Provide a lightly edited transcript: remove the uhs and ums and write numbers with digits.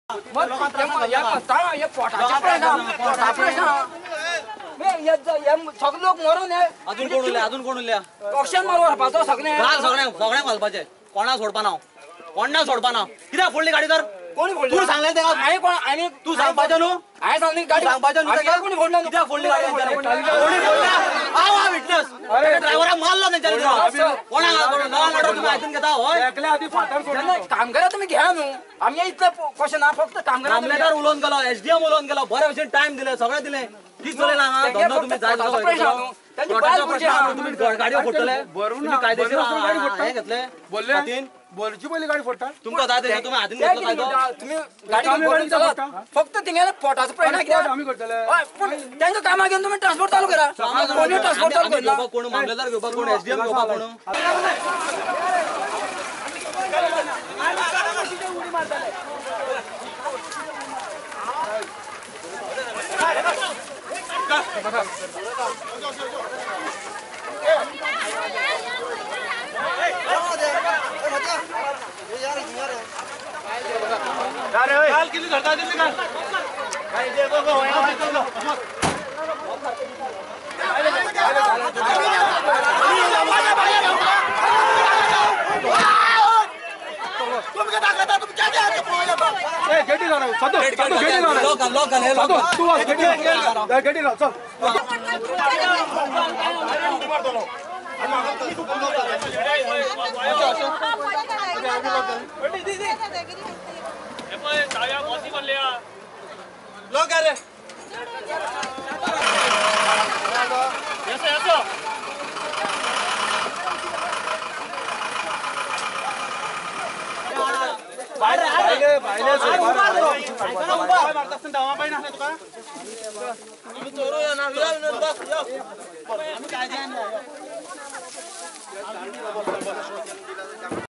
सगळे लोक मरून. अजून कोण उरले? अजून कोण उरल्या? ऑक्शन मारून व्हरपाचो सगळे सगळ्यांक घालपाचें. कोणा सोडपा ना, कोणा सोडपा ना. कित्याक फोडली गाडी तर? कोणी फोडली? तूं सांगलें तेका? हांवें कोण? आनी तूं सांगपाचें न्हू? हांवें सांगली गाडी सांगपाचें न्हू तेका? कोणी फोडना? कित्याक फोडली गाडी? कोणी फोडल्या? हांव हा विटनस. ड्रायव्हराक मारलो तेंच्यांनी. कोणाक नवा तुमी आयकून घेता? हय, कामगारा तुमी घ्या न्हू. आमगे इतलें क्वेश्चन ना, फक्त कामगार. मामलेदार उलोवन गेलो, एसडीएम उलोवन गेलो, बरे भशेन टायम दिले, सगळें दिलें. कितें चलयलां हांगा धंदो? तुमी जाय तसो तुमी गाडयो फोडटले. तुमी कायदेशीर हें घेतले हातीन. बोलची पयली गाडी फोडटा तुमकां जाय तशें तुमी हातीन घेतलो कायदो. तुमी गाडी चलत फक्त तिंगेले पोटाचो प्रश्न कित्याक आमी करतले? हय, पूण तेंका कामां घेवन तुमी ट्रान्सपोर्ट चालू करा. कोणी ट्रान्सपोर्ट चालू करना? कोण मामलेदार घेवपाक, कोण एसडीएम घेवपाक, कोण